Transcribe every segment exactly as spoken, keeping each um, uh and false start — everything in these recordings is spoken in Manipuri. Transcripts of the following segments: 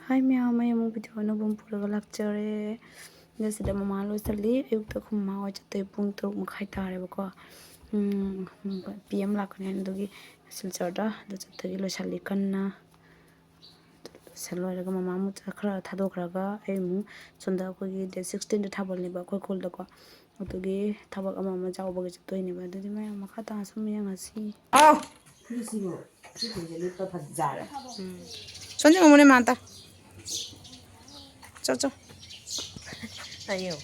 ꯍꯥꯏ ꯃꯌꯥꯝ, ꯑꯩ ꯑꯃꯨꯛ ꯚꯤꯗꯤꯑꯣ ꯑꯅꯧꯕ ꯑꯃ ꯄꯨꯔꯒ ꯂꯥꯛꯆꯔꯦ꯫ ꯑꯗ ꯁꯤꯗ ꯃꯃꯥ ꯂꯣꯏꯁꯤꯜꯂꯤ꯫ ꯑꯌꯨꯛꯇ ꯑꯩꯈꯣꯏ ꯃꯃꯥ ꯍꯣꯏ ꯆꯠꯇꯣꯏ ꯄꯨꯡ ꯇꯔꯨꯛ ꯃꯈꯥꯏ ꯇꯥꯔꯦꯕꯀꯣ꯫ ꯎꯝ, ꯄꯤ ꯑꯦꯝ ꯂꯥꯛꯀꯅꯤ ꯍꯥꯏꯅ ꯑꯗꯨꯒꯤ ꯁꯤꯜꯆꯔꯗ ꯑꯗꯨ ꯆꯠꯇꯒꯤ ꯂꯣꯏꯁꯤꯜꯂꯤ ꯀꯟꯅ꯫ ꯂꯣꯏꯁꯤꯜ ꯂꯣꯏꯔꯒ ꯃꯃꯥ ꯑꯃꯨꯛ ꯈꯔ ꯊꯥꯗꯣꯛꯈ꯭ꯔꯒ ꯑꯩ ꯑꯃꯨꯛ ꯁꯣꯝꯗ ꯑꯩꯈꯣꯏꯒꯤ ꯗꯦꯠ ꯁꯤꯛꯁꯇꯤꯟꯗ ꯊꯥꯕꯜꯅꯦꯕ ꯑꯩꯈꯣꯏ ꯈꯨꯜꯗꯀꯣ꯫ ꯑꯗꯨꯒꯤ ꯊꯕꯛ ꯑꯃ ꯑꯃ ꯆꯥꯎꯕꯒꯤ ꯆꯠꯇꯣꯏꯅꯦꯕ꯫ ꯑꯗꯨꯗꯤ ꯃꯌꯥꯝ ꯃꯈꯥ ꯇꯥꯅ ꯁꯨꯝ ꯌꯦꯡꯉꯁꯤ꯫ ꯑꯥꯎ! ꯁꯤꯁꯤꯕꯨ, ꯁꯤ ꯐꯤꯁꯦ ꯂꯤꯠꯄ ꯐꯖꯔꯦ꯫ ꯎꯝ꯫ ꯁꯣꯝꯗ ꯌꯦꯡꯉꯨꯅꯦ, ꯃꯥꯟꯇ꯫ ꯆꯣ, ꯆꯣ꯫ ꯑꯌꯣ꯫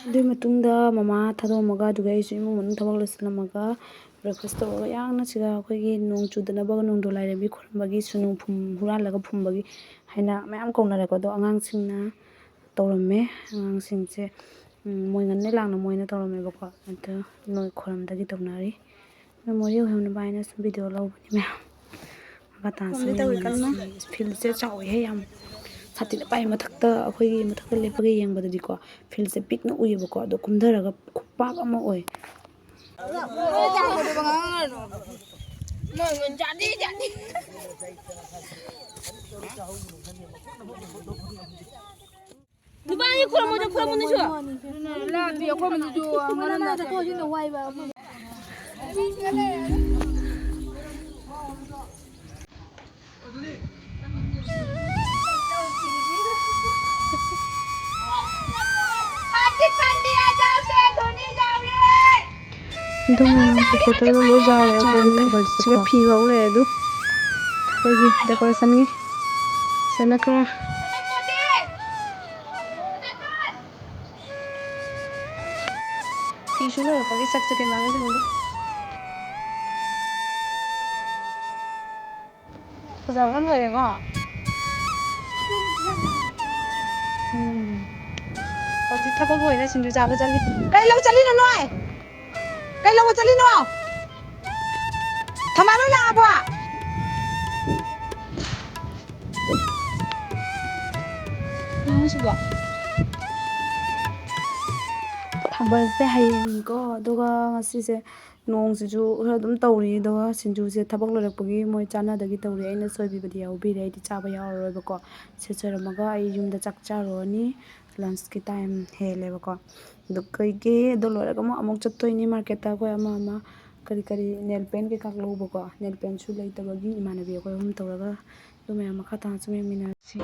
ꯑꯗꯨꯒꯤ ꯃꯇꯨꯡꯗ ꯃꯃꯥ ꯊꯥꯗꯣꯛꯑꯝꯃꯒ, ꯑꯗꯨꯒ ꯑꯩꯁꯨ ꯏꯃꯨꯡ ꯃꯅꯨꯡ ꯊꯕꯛ ꯂꯣꯏꯁꯤꯜꯂꯝꯃꯒ, breakfast ꯇꯧꯔꯒ, ꯌꯥꯝꯅ ꯁꯤꯗ ꯑꯩꯈꯣꯏꯒꯤ ꯅꯣꯡ ꯆꯨꯗꯅꯕ ꯅꯣꯡꯗꯣ ꯂꯥꯏꯔꯦꯝꯕꯤ ꯈꯣꯏꯔꯝꯕꯒꯤ ꯁꯨꯅꯨ ꯐꯨꯝ ꯍꯨꯔꯥꯜꯂꯒ ꯐꯨꯝꯕꯒꯤ ꯍꯥꯏꯅ ꯃꯌꯥꯝ ꯀꯧꯅꯔꯦꯀꯣ꯫ ꯑꯗꯣ ꯑꯉꯥꯡꯁꯤꯡꯅ ꯇꯧꯔꯝꯃꯦ꯫ ꯑꯉꯥꯡꯁꯤꯡꯁꯦ, ꯎꯝ, ꯃꯣꯏ ꯉꯟꯅ ꯂꯥꯛꯅ ꯃꯣꯏꯅ ꯇꯧꯔꯝꯃꯦꯕꯀꯣ꯫ ꯑꯗꯣ ꯅꯣꯏ ꯈꯣꯏꯔꯝꯗꯒꯤ ꯇꯧꯅꯔꯤ꯫ Memory ꯑꯣꯏꯍꯧꯅꯕ ꯍꯥꯏꯅ ꯁꯨꯝ video ꯂꯧꯕꯅꯤ ꯃꯌꯥꯝ꯫ ꯃꯈꯥ ꯇꯥꯅ ꯁꯨꯝ ꯌꯦꯡꯉꯁꯤ꯫ Fieldꯁꯦ ꯆꯥꯎꯋꯤꯍꯦ ꯌꯥꯝ꯫ ꯁꯥꯇꯤꯟ ꯄꯥꯏ ꯃꯊꯛꯇ, ꯑꯩꯈꯣꯏꯒꯤ ꯃꯊꯛꯇ ꯂꯦꯞꯄꯒ ꯌꯦꯡꯕꯗꯗꯤꯀꯣ, fieldꯁꯦ ꯄꯤꯛꯅ ꯎꯏꯌꯦꯕꯀꯣ꯫ ꯑꯗꯣ ꯀꯨꯝꯊꯔꯒ ꯈꯨꯄꯥꯛ ꯑꯃ ꯑꯣꯏ꯫ ꯅꯨꯄꯥꯒꯤ ꯈꯨꯔꯨꯝꯃꯣ, ꯈꯨꯔꯨꯝꯃꯣ ꯅꯣꯏꯁꯨ꯫ ꯂꯥꯛꯇꯦ, ꯑꯩꯈꯣꯏ ꯃꯅꯤꯁꯨ ꯉꯔꯥꯡ ꯂꯥꯛꯇꯦ꯫ ꯑꯗꯨꯝ ꯐꯣꯇꯣꯗꯣ ꯂꯣꯏ ꯌꯥꯎꯔꯦ꯫ ꯑꯩꯈꯣꯏꯒꯤ ꯁꯤꯒ ꯐꯤ ꯐꯧ ꯂꯩꯔꯦ ꯑꯗꯨ꯫ ꯑꯩꯈꯣꯏꯒꯤ decorationꯒꯤ ꯁꯦꯝꯂꯛꯈ꯭ꯔꯦ꯫ ꯐꯤꯁꯨ ꯂꯣꯏꯔꯛꯄꯒꯤ ꯆꯥꯛ ꯆꯥꯛꯀꯦ ꯃꯥꯡꯉꯦ ꯁꯤꯡꯗꯣ꯫ ꯐꯖꯕ ꯌꯥꯝ ꯂꯩꯔꯦꯀꯣ꯫ ꯎꯝ꯫ ꯍꯧꯖꯤꯛ ꯊꯕꯛ ꯂꯣꯏꯔꯦ, ꯁꯤꯡꯖꯨ ꯆꯥꯕ ꯆꯠꯂꯤ꯫ ꯀꯩ ꯂꯧ ꯆꯠꯂꯤꯅꯣ ꯅꯣꯏ? ꯀꯩ ꯂꯧꯕ ꯆꯠꯂꯤꯅꯣ? ꯊꯝꯕꯥꯜ ꯂꯣꯏ ꯂꯥꯛꯑꯕꯣ? ꯑꯉꯥꯡꯁꯤꯕꯣ꯫ ꯊꯥꯕꯜꯁꯦ ꯍꯌꯦꯡꯅꯤꯀꯣ, ꯑꯗꯨꯒ ꯉꯁꯤꯁꯦ ꯅꯣꯡꯁꯤꯁꯨ ꯈꯔ ꯑꯗꯨꯝ ꯇꯧꯔꯤ, ꯑꯗꯨꯒ ꯁꯤꯡꯖꯨꯁꯦ ꯊꯕꯛ ꯂꯣꯏꯔꯛꯄꯒꯤ ꯃꯣꯏ ꯆꯥꯅꯗꯒꯤ ꯇꯧꯔꯤ꯫ ꯑꯩꯅ ꯁꯣꯏꯕꯤꯕꯗꯤ ꯌꯥꯎꯕꯤꯔꯦ, ꯑꯩꯗꯤ ꯆꯥꯕ ꯌꯥꯎꯔꯔꯣꯏꯕꯀꯣ꯫ ꯁꯤ ꯁꯣꯏꯔꯝꯃꯒ ꯑꯩ ꯌꯨꯝꯗ ꯆꯥꯛ ꯆꯥꯔꯨꯔꯅꯤ, ꯂꯟꯁꯀꯤ ꯇꯥꯏꯝ ꯍꯦꯜꯂꯦꯕꯀꯣ꯫ ꯑꯗꯨ ꯀꯩꯒꯤ ꯑꯗꯨ ꯂꯣꯏꯔꯒ ꯑꯃꯨꯛ, ꯑꯃꯨꯛ ꯆꯠꯇꯣꯏꯅꯤ ꯃꯥꯔꯀꯦꯠꯇ꯫ ꯑꯩꯈꯣꯏ ꯑꯃ ꯑꯃ ꯀꯔꯤ ꯀꯔꯤ ꯅꯦꯜ ꯄꯦꯟ ꯀꯩꯀꯥ ꯂꯧꯕꯀꯣ꯫ ꯅꯦꯜ ꯄꯦꯟꯁꯨ ꯂꯩꯇꯕꯒꯤ ꯏꯃꯥꯟꯅꯕꯤ ꯑꯩꯈꯣꯏ ꯑꯍꯨꯝ ꯇꯧꯔꯒ ꯑꯗꯨ ꯃꯌꯥꯝ ꯃꯈꯥ ꯇꯥꯅꯁꯨ ꯌꯦꯡꯃꯤꯟꯅꯔꯁꯤ꯫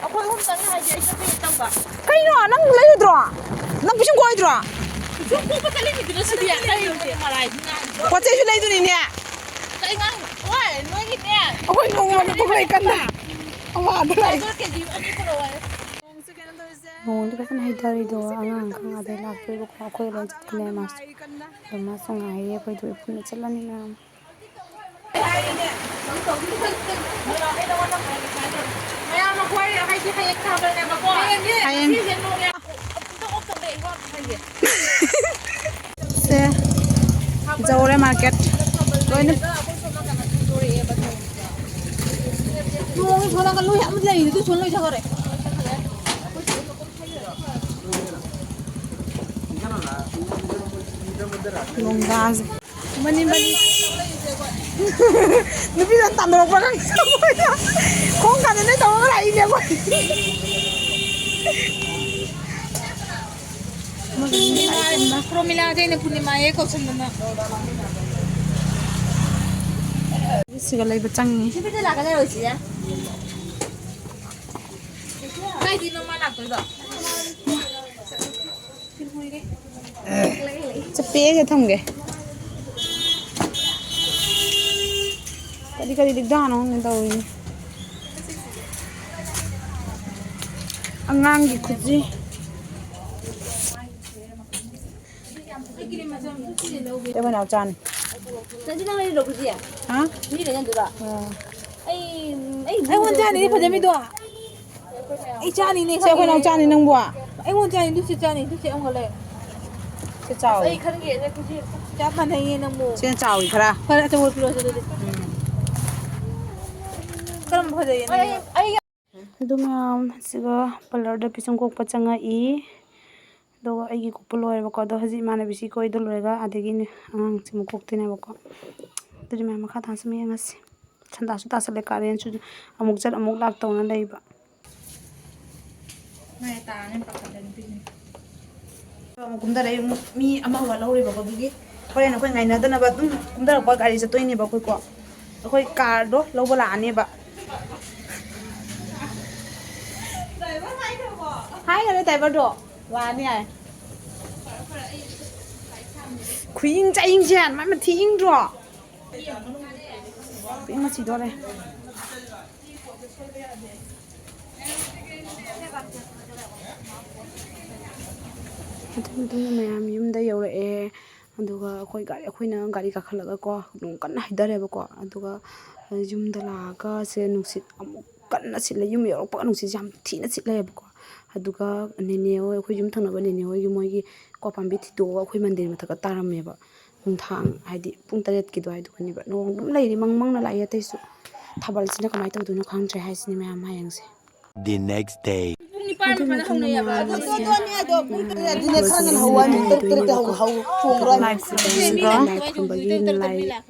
ꯑꯩꯈꯣꯏ ꯑꯍꯨꯝ ꯆꯪꯉꯦ ꯍꯥꯏꯁꯦ ꯑꯩ ꯆꯠꯄ ꯍꯦꯛ ꯇꯧꯕ꯫ ꯀꯩꯅꯣ? ꯅꯪ ꯂꯩꯔꯨꯗ꯭ꯔꯣ? ꯅꯪ ꯄꯤꯁꯨꯝ ꯀꯣꯏꯗ꯭ꯔꯣ? ꯄꯤꯁꯨꯝ ꯀꯣꯏꯕ ꯆꯠꯂꯤꯃꯤꯗꯨꯅ ꯁꯤꯗꯤ ꯑꯩ ꯃꯔꯥꯏꯗꯨꯅ꯫ ꯄꯣꯠ ꯆꯩꯁꯨ ꯂꯩꯗꯣꯔꯤꯅꯦ꯫ ꯀꯩ ꯉꯥꯡ-, ꯍꯣꯏ, ꯅꯣꯏꯒꯤꯅꯦ꯫ ꯑꯩꯈꯣꯏ ꯅꯣꯡꯃ ꯂꯨꯄꯥ ꯂꯩ ꯀꯟꯅ꯫ ꯑꯋꯥꯕ ꯂꯩ꯫ ꯀꯦꯖꯤ ꯑꯅꯤ ꯄꯨꯔꯛꯑꯣ ꯍꯥꯏ꯫ ꯅꯣꯡꯗꯤ ꯐꯖꯅ ꯍꯩꯊꯔꯤꯗꯣ, ꯑꯉꯥꯡ ꯈꯪꯉꯗꯤ ꯂꯥꯛꯇꯣꯏꯕꯀꯣ꯫ ꯑꯩꯈꯣꯏ ꯂꯣꯏ ꯆꯠꯀꯅꯤ ꯃꯥꯁꯨ꯫ ꯑꯗꯣ ꯃꯥꯁꯨ ꯉꯥꯏꯔꯤ, ꯑꯩꯈꯣꯏꯗꯣ ꯄꯨꯟꯅ ꯆꯠꯂꯅꯤ ꯃꯌꯥꯝ꯫ ꯍꯌꯦꯡ꯫ ꯁꯦ, ꯌꯧꯔꯦ ꯃꯥꯔꯀꯦꯠ꯫ ꯂꯣꯏꯅ꯫ ꯅꯣꯡ ꯁꯣꯝ ꯅꯥꯀꯟ ꯂꯣꯏ ꯑꯃ ꯂꯩꯔꯤꯗꯨ ꯁꯣꯝ ꯂꯣꯏ ꯆꯠꯈ꯭ꯔꯦ꯫ ꯂꯣꯡꯒꯥꯁꯦ꯫ ꯃꯅꯤ, ꯃꯅꯤ꯫ ꯅꯨꯄꯤꯗ ꯇꯥꯟꯊꯣꯔꯛꯄ꯭ꯔꯥ ꯈꯪꯗꯦ꯫ ꯈꯣꯡ ꯀꯥꯟꯗ ꯅꯣꯏ ꯇꯧꯔꯒ ꯂꯥꯛꯏꯅꯦ ꯑꯩꯈꯣꯏ꯫ ꯄ꯭ꯔꯣꯃꯤꯂꯥꯁꯦ ꯑꯩꯅ ꯄꯨꯔꯅꯤꯃꯥ ꯍꯦꯛ ꯀꯧꯁꯟꯗꯅ꯫ ꯁꯤꯒ ꯂꯩꯕ ꯆꯪꯉꯤ꯫ ꯁꯤꯗ ꯂꯥꯛꯀꯗꯧꯔꯣ ꯁꯤꯗ꯫ ꯀꯥꯏꯗꯩꯅꯣ ꯃꯥ ꯂꯥꯛꯇꯣꯏꯗꯣ? ꯆꯠꯄꯦꯁꯦ ꯊꯝꯒꯦ꯫ ꯀꯔꯤ ꯀꯔꯤ ꯂꯤꯛꯖꯥꯠꯅꯣ ꯈꯪꯗꯦ ꯇꯧꯔꯤꯁꯦ꯫ ꯑꯉꯥꯡꯒꯤ ꯈꯨꯖꯤ꯫ ꯑꯩꯈꯣꯏ ꯅꯥꯎꯆꯥꯅꯤ꯫ ꯅꯪꯁꯨ ꯅꯪ ꯂꯩꯔꯤꯔꯣ ꯈꯨꯖꯤ? ꯍꯥ? ꯃꯤ ꯂꯩꯅꯗꯣꯏꯔꯣ? ꯑꯥ꯫ ꯑꯩ ꯑꯩ ꯑꯩꯉꯣꯟꯗ ꯆꯥꯅꯤ ꯐꯖꯕꯤꯗꯣ꯫ ꯑꯩ ꯆꯥꯅꯤꯅꯦ ꯁꯦ ꯑꯩꯈꯣꯏ ꯅꯥꯎꯆꯥꯅꯤ ꯅꯪꯕꯨ꯫ ꯑꯩꯉꯣꯟꯗ ꯆꯥꯅꯤ ꯑꯗꯨ ꯁꯤ ꯆꯥꯅꯤ ꯑꯗꯨ ꯁꯤ ꯑꯃꯒ ꯂꯩ꯫ ꯁꯤ ꯆꯥꯎ꯫ ꯑꯩ ꯈꯟꯒꯦ ꯈꯨꯖꯤ꯫ ꯆꯞ ꯃꯥꯟꯅꯩꯌꯦ ꯅꯪꯕꯨ꯫ ꯁꯤꯅ ꯆꯥꯎꯋꯤ ꯈꯔ꯫ ꯈꯔ ꯑꯆꯧꯕ ꯄꯤꯔꯛꯑꯣ ꯑꯗꯨꯗꯤ꯫ ꯀꯔꯝꯕ ꯐꯖꯩꯌꯦ ꯅꯪꯒꯤ? ꯑꯗꯨ ꯃꯌꯥꯝ ꯁꯤꯒ ꯄꯥꯔꯂꯔꯗ ꯄꯤꯁꯨꯝ ꯀꯣꯛꯄ ꯆꯪꯉꯛꯏ꯫ ꯑꯗꯨꯒ ꯑꯩꯒꯤ ꯀꯣꯛꯄ ꯂꯣꯏꯔꯦꯕꯀꯣ꯫ ꯑꯗꯣ ꯍꯧꯖꯤꯛ ꯏꯃꯥꯟꯅꯕꯤꯁꯤ ꯀꯣꯏꯗ ꯂꯣꯏꯔꯒ ꯑꯗꯒꯤꯅꯦ ꯑꯉꯥꯡꯁꯤꯃꯨꯛ ꯀꯣꯛꯇꯣꯏꯅꯦꯕꯀꯣ꯫ ꯑꯗꯨꯗꯤ ꯃꯌꯥꯝ ꯃꯈꯥ ꯇꯥꯅ ꯁꯨꯝ ꯌꯦꯡꯉꯁꯤ꯫ ꯁꯟꯗꯥꯁꯨ ꯇꯥꯁꯜꯂꯦ, ꯀꯥꯔꯦꯟꯁꯨ ꯑꯃꯨꯛ ꯆꯠ ꯑꯃꯨꯛ ꯂꯥꯛ ꯇꯧꯅ ꯂꯩꯕ꯫ ꯑꯃꯨꯛ ꯀꯨꯝꯊꯔꯛꯏ, ꯃꯤ ꯑꯃ ꯋꯥꯠꯍꯧꯔꯤꯕꯀꯣ꯫ ꯑꯗꯨꯒꯤ ꯍꯣꯔꯦꯟ ꯑꯩꯈꯣꯏ ꯉꯥꯏꯅꯗꯅꯕ ꯑꯗꯨꯝ ꯀꯨꯝꯊꯔꯛꯄ ꯒꯥꯔꯤ ꯆꯠꯇꯣꯏꯅꯦꯕ ꯑꯩꯈꯣꯏꯀꯣ꯫ ꯑꯩꯈꯣꯏ ꯀꯥꯔꯗꯣ ꯂꯧꯕ ꯂꯥꯛꯑꯅꯦꯕ꯫ ꯍꯥꯏꯈꯔꯦ ꯗ꯭ꯔꯥꯏꯚꯔꯗꯣ ꯂꯥꯛꯑꯅꯤ ꯍꯥꯏ꯫ ꯈꯨꯌꯤꯡ ꯆꯥꯌꯤꯡꯁꯦ ꯃꯥꯏ ꯃꯊꯤ ꯌꯤꯡꯗ꯭ꯔꯣ? ꯈꯨꯌꯤꯡ ꯃꯊꯤꯗꯣꯔꯦ꯫ ꯑꯗꯨꯒꯤ ꯃꯇꯨꯡꯗ ꯃꯌꯥꯝ ꯌꯨꯝꯗ ꯌꯧꯔꯛꯑꯦ꯫ ꯑꯗꯨꯒ ꯑꯩꯈꯣꯏ ꯒꯥꯔꯤ, ꯑꯩꯈꯣꯏꯅ ꯒꯥꯔꯤ ꯀꯥꯈꯠꯂꯒꯀꯣ, ꯅꯣꯡ ꯀꯟꯅ ꯍꯩꯊꯔꯦꯕꯀꯣ꯫ ꯑꯗꯨꯒ ꯌꯨꯝꯗ ꯂꯥꯛꯑꯒ ꯁꯦ ꯅꯨꯡꯁꯤꯠ ꯑꯃꯨꯛ ꯀꯟꯅ ꯁꯤꯠꯂꯦ꯫ ꯌꯨꯝ ꯌꯧꯔꯛꯄꯒ ꯅꯨꯡꯁꯤꯠꯁꯦ ꯌꯥꯝ ꯊꯤꯅ ꯁꯤꯠꯂꯦꯕꯀꯣ꯫ ꯑꯗꯨꯒ ꯅꯦꯅꯦ ꯍꯣꯏ, ꯑꯩꯈꯣꯏ ꯌꯨꯝ ꯊꯪꯅꯕ ꯅꯦꯅꯦ ꯍꯣꯏꯒꯤ ꯃꯣꯏꯒꯤ ꯀ꯭ꯋꯥ ꯄꯥꯝꯕꯤ ꯊꯤꯗꯣꯛꯑꯒ ꯑꯩꯈꯣꯏ ꯃꯟꯗꯤꯔ ꯃꯊꯛꯇ ꯇꯥꯔꯝꯃꯦꯕ꯫ ꯅꯨꯡꯗꯥꯡ ꯍꯥꯏꯗꯤ ꯄꯨꯡ ꯇꯔꯦꯠꯀꯤ ꯑꯗꯨꯋꯥꯏꯗꯨꯒꯅꯦꯕ꯫ ꯅꯣꯡ ꯑꯗꯨꯝ ꯂꯩꯔꯤ, ꯃꯪ ꯃꯪꯅ ꯂꯥꯛꯏ꯫ ꯑꯇꯩꯁꯨ ꯊꯥꯕꯜꯁꯤꯅ ꯀꯃꯥꯏꯅ ꯇꯧꯗꯣꯏꯅꯣ ꯈꯪꯗ꯭ꯔꯦ ꯍꯥꯏꯁꯤꯅꯤ ꯃꯌꯥꯝ ꯍꯌꯦꯡꯁꯦ꯫ The next day. ꯄꯨꯡ ꯅꯤꯄꯥꯟ ꯃꯥꯄꯟꯗ ꯍꯧꯅꯩꯌꯦꯕ꯫ ꯑꯗꯨꯅꯦ ꯈꯔ ꯉꯟꯅ ꯍꯧꯕ ꯍꯥꯏꯅꯤ, ꯇꯔꯨꯛ ꯇꯔꯦꯠꯇ ꯍꯧ-, ꯍꯧ-, ꯍꯣꯡꯕ꯭ꯔꯥ ꯍꯥꯏꯅ꯫ ꯃꯤ ꯂꯥꯛꯇꯣꯏꯅꯦ꯫ ꯂꯥꯏ ꯈꯨꯔꯨꯝꯕꯒꯤ ꯂꯥꯏ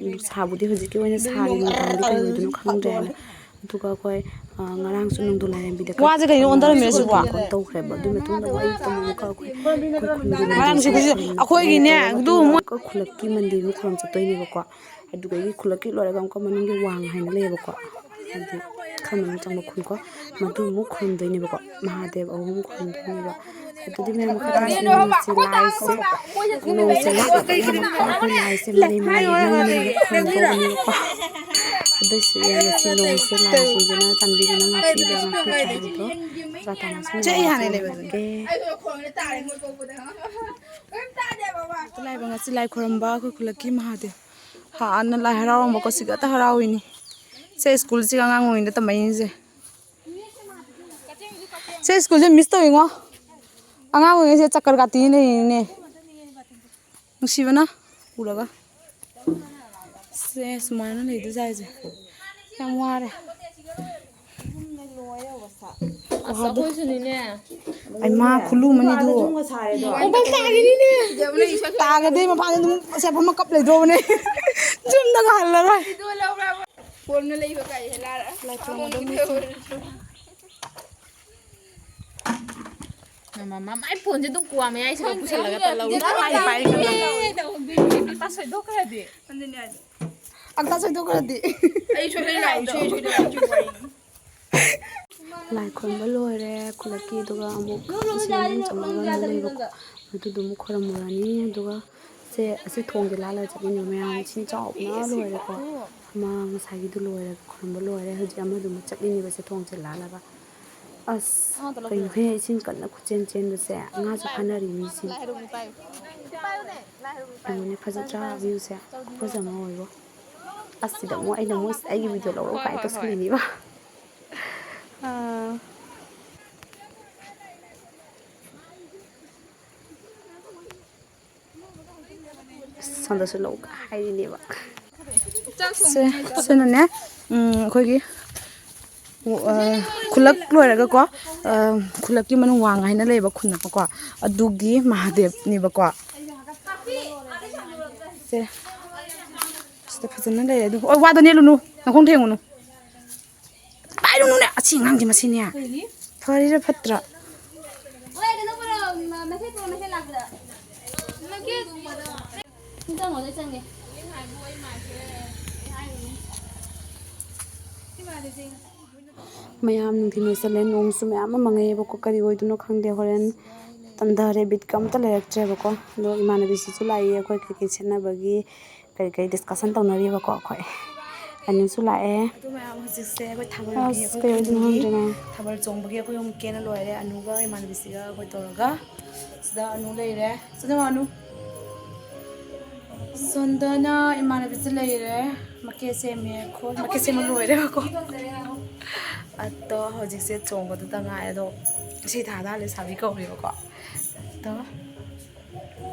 ꯁꯥꯕꯨꯗꯤ ꯍꯧꯖꯤꯛꯀꯤ ꯑꯣꯏꯅ ꯁꯥꯔꯤ, ꯅꯨꯡꯗꯥꯡꯗꯤ ꯀꯩ ꯑꯣꯏꯗꯣꯏꯅꯣ ꯈꯪꯗ꯭ꯔꯦ ꯍꯥꯏꯅ꯫ ꯑꯗꯨꯒ ꯑꯩꯈꯣꯏ, ꯑ, ꯉꯔꯥꯡꯁꯨ ꯅꯣꯡꯗꯣꯟ ꯂꯥꯏꯔꯦꯝꯕꯤꯗ ꯋꯥꯁꯦ ꯀꯩꯅꯣ ꯑꯣꯟꯊꯔꯝꯃꯤꯔ ꯁꯤꯕꯣ? ꯀꯠ ꯇꯧꯈ꯭ꯔꯦꯕ꯫ ꯑꯗꯨꯒꯤ ꯃꯇꯨꯡꯗ ꯑꯌꯨꯛꯇ ꯑꯃꯨꯛꯀ ꯑꯩꯈꯣꯏ, ꯑꯩꯈꯣꯏ ꯈꯨꯟꯒꯤ ꯉꯔꯥꯡꯁꯨ ꯃꯌꯥꯝꯁꯦ ꯍꯧꯖꯤꯛ ꯑꯩꯈꯣꯏꯒꯤꯅꯦ, ꯑꯗꯨ ꯃꯣꯏ ꯇꯧꯔꯒ ꯈꯨꯜꯂꯛꯀꯤ ꯃꯟꯗꯤꯔ ꯑꯃ ꯈꯨꯔꯨꯝ ꯆꯠꯇꯣꯏꯅꯦꯕꯀꯣ꯫ ꯑꯗꯨꯗꯒꯤ ꯈꯨꯜꯂꯛꯀꯤ ꯂꯣꯏꯔꯒ ꯑꯃꯨꯛꯀ ꯃꯅꯨꯡꯒꯤ ꯋꯥꯡ ꯍꯥꯏꯅ ꯂꯩꯌꯦꯕꯀꯣ, ꯍꯥꯏꯗꯤ ꯈꯔ ꯃꯅꯨꯡ ꯆꯪꯕ ꯈꯨꯟꯀꯣ, ꯃꯗꯨ ꯑꯃꯨꯛ ꯈꯨꯔꯨꯝꯗꯣꯏꯅꯦꯕꯀꯣ, ꯃꯍꯥꯗꯦꯕ ꯑꯍꯨꯝ ꯈꯨꯔꯨꯝꯗꯣꯏꯅꯦꯕ꯫ ꯑꯗꯨꯗꯤ ꯃꯌꯥꯝ ꯃꯈꯥ ꯇꯥꯅ ꯌꯦꯡꯉꯁꯤ꯫ ꯂꯥꯏꯁꯦ, ꯅꯣꯡꯁꯦ ꯂꯥꯛꯄꯒꯤ ꯃꯈꯥ ꯑꯩꯈꯣꯏ ꯂꯥꯏꯁꯦ ꯃꯔꯩ ꯃꯔꯩ ꯃꯔꯩ ꯃꯔꯩ ꯈꯨꯔꯨꯝꯗꯧꯕꯅꯦꯕꯀꯣ꯫ ꯑꯗꯨꯏꯁꯨ ꯌꯦꯡꯉꯁꯤ, ꯅꯣꯡꯁꯦ ꯂꯥꯏꯁꯤꯡꯁꯤꯅ ꯆꯥꯟꯕꯤꯗꯨꯅ ꯉꯥꯛꯄꯤꯕ ꯉꯥꯛꯄꯤꯕ ꯍꯥꯏꯕꯗꯣ ꯃꯈꯥ ꯇꯥꯅꯁꯨ ꯃꯌꯥꯝ ꯍꯥꯏꯔꯛꯀꯦ꯫ ꯂꯥꯏꯕ ꯉꯁꯤ ꯂꯥꯏ ꯈꯨꯔꯨꯝꯕ ꯑꯩꯈꯣꯏ ꯈꯨꯜꯂꯛꯀꯤ ꯃꯍꯥꯗꯦꯕ꯫ ꯍꯥꯟꯅ ꯂꯥꯏ ꯍꯔꯥꯎꯔꯝꯕꯀꯣ, ꯁꯤꯒ ꯑꯇ ꯍꯔꯥꯎꯏꯅꯤ꯫ ꯁꯦ ꯁ꯭ꯀꯨꯜꯁꯤꯒ ꯑꯉꯥꯡ ꯑꯣꯏꯔꯤꯉꯩꯗ ꯇꯝꯃꯛꯏꯅꯤꯁꯦ꯫ ꯁꯦ ꯁ꯭ꯀꯨꯜꯁꯦ ꯃꯤꯁ ꯇꯧꯋꯤꯉꯣ꯫ ꯑꯉꯥꯡ ꯑꯣꯏꯔꯤꯉꯩꯁꯦ ꯆꯛꯀꯔ ꯀꯥꯇꯤ ꯂꯩꯔꯤꯅꯤꯅꯦ꯫ ꯅꯨꯡꯁꯤꯕꯅ ꯎꯔꯒ꯫ ꯁꯦ ꯁꯨꯃꯥꯏꯅ ꯂꯩꯗꯣꯏ ꯖꯥꯠꯁꯦ꯫ ꯌꯥꯝ ꯋꯥꯔꯦ꯫ ꯑꯁ, ꯑꯩꯈꯣꯏꯁꯨꯅꯤꯅꯦ꯫ ꯑꯩꯃꯥ, ꯈꯨꯂꯨ ꯑꯃꯅꯤꯗꯨ꯫ ꯇꯥꯒꯤꯅꯤꯅꯦ꯫ ꯇꯥꯒꯗꯤ ꯃꯄꯥꯟꯗ ꯑꯗꯨꯝ ꯁꯦꯞ ꯑꯃ ꯀꯞ ꯂꯩꯗꯧꯕꯅꯦ꯫ ꯌꯨꯝꯗꯒ ꯍꯜꯂꯔꯣꯏ꯫ ꯐꯣꯟꯒ ꯂꯩꯕ ꯀꯥꯏ ꯍꯦꯂꯥꯔ꯫ ꯂꯥꯏ ꯈꯨꯔꯨꯝꯒꯗꯕ ꯃꯤꯁꯤꯡ꯫ ꯃꯃꯥ, ꯃꯃꯥꯏ ꯐꯣꯟꯁꯦ ꯑꯗꯨꯝ ꯀ꯭ꯋꯥ ꯃꯌꯥꯏꯁꯤꯗ ꯄꯨꯁꯜꯂꯒ ꯇꯧ-, ꯂꯧ-, ꯄꯥꯏ, ꯄꯥꯏ, ꯄꯥꯏ꯫ ꯑꯝꯇ ꯁꯣꯏꯗꯣꯛꯈ꯭ꯔꯗꯤ꯫ ꯑꯝꯇ ꯁꯣꯏꯗꯣꯛꯈ꯭ꯔꯗꯤ꯫ ꯑꯩ ꯁꯣꯏꯗꯅ ꯂꯥꯛꯑꯣ, ꯁꯣꯏ, ꯁꯣꯏꯗꯅ ꯂꯥꯛꯑꯣ꯫ ꯂꯥꯏ ꯈꯨꯔꯨꯝꯕ ꯂꯣꯏꯔꯦ ꯈꯨꯜꯂꯛꯀꯤ, ꯑꯗꯨꯒ ꯑꯃꯨꯛ ꯏꯁꯤꯡ ꯃꯅꯨꯡ ꯆꯪꯉꯒ ꯑꯃꯨꯛ ꯂꯩꯕꯀꯣ꯫ ꯑꯗꯨꯗꯨ ꯑꯃꯨꯛ ꯈꯨꯔꯨꯝꯃꯨꯔꯅꯤ, ꯑꯗꯨꯒ ꯁꯦ ꯑꯁꯤ ꯊꯣꯡꯁꯦ ꯂꯥꯜꯂꯒ ꯆꯠꯂꯤꯅꯦ ꯃꯌꯥꯝ꯫ ꯏꯁꯤꯡ ꯆꯥꯎꯕꯅ ꯂꯣꯏꯔꯦꯀꯣ꯫ ꯑꯃ ꯉꯁꯥꯏꯒꯤꯗꯨ ꯂꯣꯏꯔꯒ, ꯈꯨꯔꯨꯝꯕ ꯂꯣꯏꯔꯦ꯫ ꯍꯧꯖꯤꯛ ꯑꯃꯗꯨ ꯑꯃꯨꯛ ꯆꯠꯂꯤꯅꯦꯕ ꯁꯦ ꯊꯣꯡꯁꯦ ꯂꯥꯜꯂꯒ꯫ ꯑꯁ, ꯀꯩꯅꯣꯍꯦ, ꯏꯁꯤꯡ ꯀꯟꯅ ꯈꯨꯠꯆꯦꯟ ꯆꯦꯟꯕꯁꯦ꯫ ꯉꯥꯁꯨ ꯐꯥꯅꯔꯤ ꯃꯤꯁꯤꯡ꯫ ꯌꯦꯡꯉꯨꯅꯦ, ꯐꯖꯗ꯭ꯔꯥ ꯚ꯭ꯌꯨꯁꯦ? ꯈꯨꯐꯖ ꯑꯃ ꯑꯣꯏꯕꯣ꯫ ꯑꯁ, ꯁꯤꯗ ꯑꯃꯨꯛ ꯑꯩꯅ ꯑꯃꯨꯛ ꯑꯩꯒꯤ ꯚꯤꯗꯤꯑꯣ ꯂꯧꯔꯛꯎ ꯀꯥꯏꯅ ꯇꯧꯁꯜꯂꯤꯅꯦꯕ꯫ ꯑꯥ꯫ ꯁꯣꯝꯗꯁꯨ ꯂꯧ ꯍꯥꯏꯔꯤꯅꯦꯕ꯫ ꯁꯦ, ꯁꯤꯅꯅꯦ, ꯎꯝ, ꯑꯩꯈꯣꯏꯒꯤ, ꯑ, ꯈꯨꯜꯂꯛ ꯂꯣꯏꯔꯒꯀꯣ, ꯑ, ꯈꯨꯜꯂꯛꯀꯤ ꯃꯅꯨꯡ ꯋꯥꯡ ꯍꯥꯏꯅ ꯂꯩꯌꯦꯕ ꯈꯨꯟ ꯑꯃꯀꯣ, ꯑꯗꯨꯒꯤ ꯃꯍꯥꯗꯦꯕꯅꯦꯕꯀꯣ꯫ ꯁꯦ, ꯁꯤꯗ ꯐꯖꯅ ꯂꯩꯔꯦ꯫ ꯑꯗꯨ, ꯑꯣ, ꯋꯥꯗꯣ ꯅꯦꯠꯂꯨꯅꯨ, ꯅꯈꯣꯡ ꯊꯦꯡꯉꯨꯅꯨ꯫ ꯄꯥꯏꯔꯨꯅꯨꯅꯦ, ꯑꯁꯤ ꯑꯉꯥꯡꯁꯦ ꯃꯁꯤꯅꯦ꯫ ꯀꯩꯒꯤ? ꯐꯔꯤꯔꯥ ꯐꯠꯇ꯭ꯔꯥ? ꯍꯣꯏ, ꯀꯩꯅꯣ ꯄꯨꯔꯛꯑꯣ, ꯃ-, ꯃꯩꯈꯦꯠ ꯄꯨꯔꯛꯑꯣ, ꯃꯩꯈꯦꯠ ꯂꯥꯛꯄꯗ꯫ ꯃꯩꯈꯦꯠ? ꯆꯪꯉꯣ, ꯂꯣꯏ ꯆꯪꯉꯦ꯫ ꯃꯌꯥꯝ ꯅꯨꯡꯊꯤꯜ ꯑꯣꯏꯁꯜꯂꯦ, ꯅꯣꯡꯁꯨ ꯃꯌꯥꯝ ꯑꯃ ꯃꯪꯉꯛꯑꯦꯕꯀꯣ, ꯀꯔꯤ ꯑꯣꯏꯗꯣꯏꯅꯣ ꯈꯪꯗꯦ꯫ ꯍꯣꯔꯦꯟ ꯇꯟꯊꯔꯦ, ꯕꯤꯠꯀ ꯑꯝꯇ ꯂꯩꯔꯛꯇ꯭ꯔꯦꯕꯀꯣ꯫ ꯑꯗꯣ ꯏꯃꯥꯟꯅꯕꯤꯁꯤꯁꯨ ꯂꯥꯛꯏ, ꯑꯩꯈꯣꯏ ꯀꯩꯀꯩ ꯁꯦꯠꯅꯕꯒꯤ ꯀꯔꯤ ꯀꯔꯤ ꯗꯤꯁꯀꯁꯟ ꯇꯧꯅꯔꯤꯕꯀꯣ ꯑꯩꯈꯣꯏ꯫ ꯑꯅꯨꯁꯨ ꯂꯥꯛꯑꯦ꯫ ꯑꯗꯨ ꯃꯌꯥꯝ ꯍꯧꯖꯤꯛꯁꯦ ꯑꯩꯈꯣꯏ ꯊꯥꯕꯜꯒꯤ, ꯑꯁ, ꯑꯩꯈꯣꯏ ꯀꯩ ꯑꯣꯏꯗꯣꯏꯅꯣ ꯈꯨꯟꯒꯤ ꯈꯪꯗ꯭ꯔꯦ ꯃꯌꯥꯝ꯫ ꯊꯥꯕꯜ ꯆꯣꯡꯕꯒꯤ ꯑꯩꯈꯣꯏ ꯑꯍꯨꯝ ꯀꯦꯅ ꯂꯣꯏꯔꯦ꯫ ꯑꯅꯨꯒ ꯏꯃꯥꯟꯅꯕꯤꯁꯤꯒ ꯑꯩꯈꯣꯏ ꯇꯧꯔꯒ ꯁꯤꯗ ꯑꯅꯨ ꯂꯩꯔꯦ꯫ ꯁꯤꯗ ꯑꯅꯨ꯫ ꯁꯣꯝꯗꯅ ꯏꯃꯥꯟꯅꯕꯤꯁꯤ ꯂꯩꯔꯦ꯫ ꯃꯀꯦ ꯁꯦꯝꯃꯦ ꯑꯩꯈꯣꯏ꯫ ꯃꯀꯦ ꯁꯦꯝꯕ ꯂꯣꯏꯔꯦꯕꯀꯣ꯫ ꯑꯗꯣ ꯍꯧꯖꯤꯛꯁꯦ ꯆꯣꯡꯕꯗꯨꯗ ꯉꯥꯏ꯫ ꯑꯗꯣ ꯏꯁꯩ ꯊꯥ ꯊꯥ ꯂꯩꯁꯥꯕꯤ ꯀꯧꯔꯦꯕꯀꯣ꯫ ꯑꯗꯣ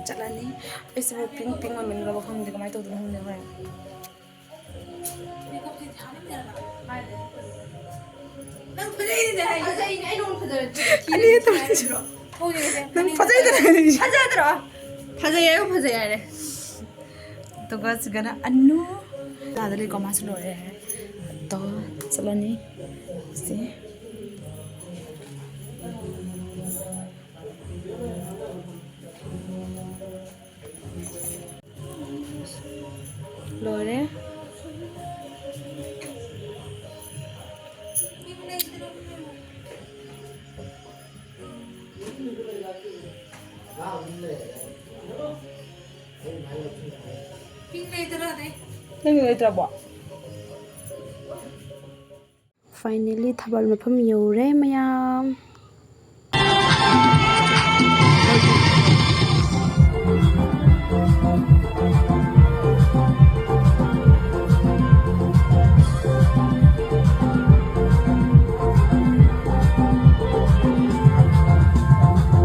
ꯆꯠꯂꯅꯤ꯫ ꯑꯩꯁꯤꯕꯨ ꯄꯤꯡ ꯄꯤꯡ ꯑꯣꯏꯃꯟꯈ꯭ꯔꯕ ꯈꯪꯗꯦ, ꯀꯃꯥꯏꯅ ꯇꯧꯗꯣꯏꯅꯣ ꯈꯪꯗꯦ ꯍꯣꯔꯦꯟ꯫ ꯅꯪ ꯐꯖꯩꯅꯦ ꯍꯥꯏ꯫ ꯐꯖꯩꯅꯦ, ꯑꯩ ꯅꯉꯣꯟꯗ ꯐꯖꯔꯗꯤ ꯑꯅꯤ ꯇꯧꯔꯤꯁꯤꯔꯣ? ꯅꯪ ꯐꯖꯩꯗꯅ ꯍꯥꯏꯔꯤꯁꯦ꯫ ꯐꯖꯗ꯭ꯔꯣ? ꯐꯖꯩ ꯍꯥꯏꯌꯣ, ꯐꯖꯩ ꯍꯥꯏꯔꯦ꯫ ꯑꯗꯨꯒ ꯁꯤꯒꯅ ꯑꯅꯨ꯫ ꯇꯥꯗ ꯂꯩꯀꯣ, ꯃꯥꯁꯨ ꯂꯣꯏꯔꯦ꯫ ꯑꯗꯣ ꯆꯠꯂꯅꯤ꯫ ꯁꯤ꯫ ꯂꯣꯏꯔꯦ꯫ ꯅꯪꯒꯤ ꯂꯩꯇ꯭ꯔꯕꯣ? Finally ꯊꯥꯕꯜ ꯃꯐꯝ ꯌꯧꯔꯦ ꯃꯌꯥꯝ꯫